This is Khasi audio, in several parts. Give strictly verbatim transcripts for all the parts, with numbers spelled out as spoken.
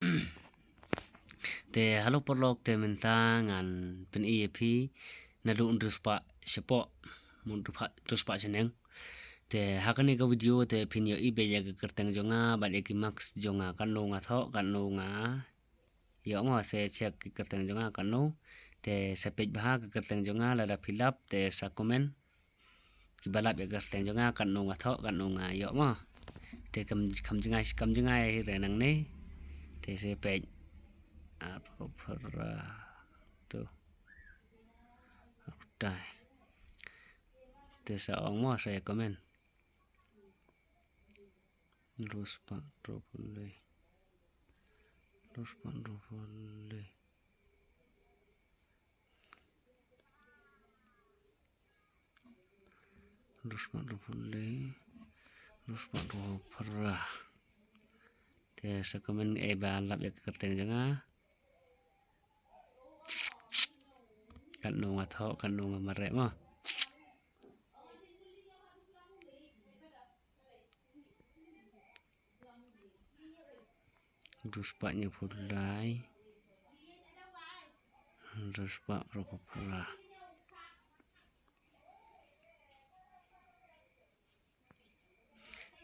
Te halo paralok, te mynta ngan pyni ïa phi naduh hynriew spah shapoh, mut hynriew spah shaneng. Te ha kane ka video te phin ïohi beit ïa ka kyrteng jong nga bad ïa ki marks jong nga, katno nga thoh, katno nga ïoh mo, sa check ki kyrteng jong nga katno. Te sa peit bha ka kyrteng jong nga, lada phi lap te sa comment. Kiba lap ïa ka kyrteng jong nga, katno nga thoh, katno nga ïoh mo. Te kam, kam jngai, kam jngai re nangne. Te sa peit. Arphew phra. To. Arphew khyndai. Te sa ong mo, sa ïa comment. Hynriew spah hynriewphew lai. Hynriew spah hynriewphew lai. Hynriew spah hynriewphew lai. Hynriew spah hynriewphew phra. Te sa comment eh ba lap ïa ka kyrteng jong nga. Katno nga thoh, katno nga mareh mo. Hynriew spah hynñiewphew lai. Hynriew spah hynriewphew phra.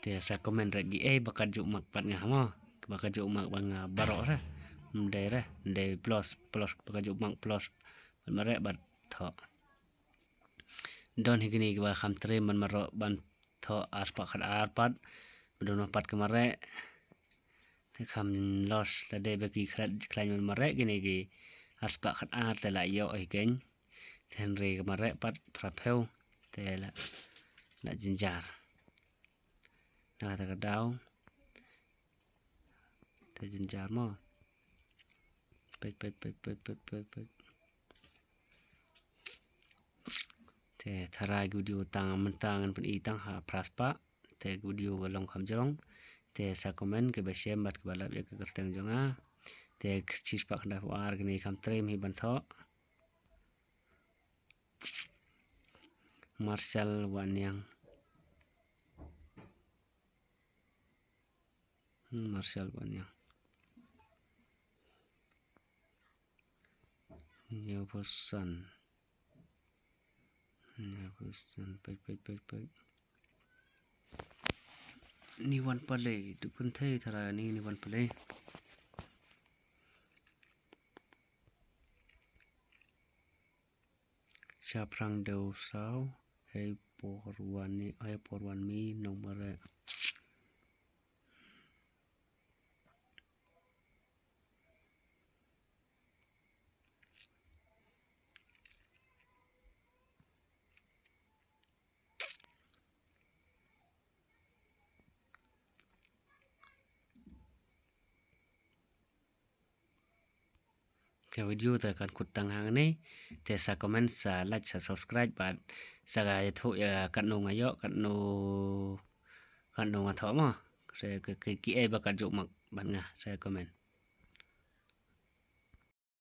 Te sa comment re kiei ba kat juh mark pat nga mo. Ba kat juh mark ba nga baroh re. Ym dei re, ym dei plus, plus ba kat juh mark plus. Bad mareh bad thoh. Don hi kine kiba kham trei ban mareh ban thoh ar spah khatar pat. Ba don pat ki mareh. Te kham loss lada ba ki khlaiñ, khlaiñ ban mareh kine ki ar spah khatar te la ïoh hi keiñ. Te hynrei ki mareh pat phraphew te la, la jynjar. Na kata ka daw te jynjar mo. Peit, peit, peit. Te tharai ki video tang mynta ngan pyni tang ha phra spah. Te ki video ka long kham jrong. Te sa comment kiba shem bad kiba lap ïa ka kyrteng jong nga. Te shi spah khyndaiphew ar kine kham trei hi ban thoh. Marshal Wanniang. Hmm, Marshal Wanniang. Hynñiewphew san. Hynñiewphew san, peit, peit, peit, peit. Ni wan palei, tu kynthei tharai ni, ni wan palei. Shaphrang Dewsaw, hei por wan ni, hei por wan mi nongmareh. Ka video te kan kut tang hangne, te sa comment, sa like, sa subscribe bad sa ïathuh ïa katno nga ïoh, katno, katno nga thoh mo. Sa ki, ki, kiei ba kat juh mark bad nga, sa comment.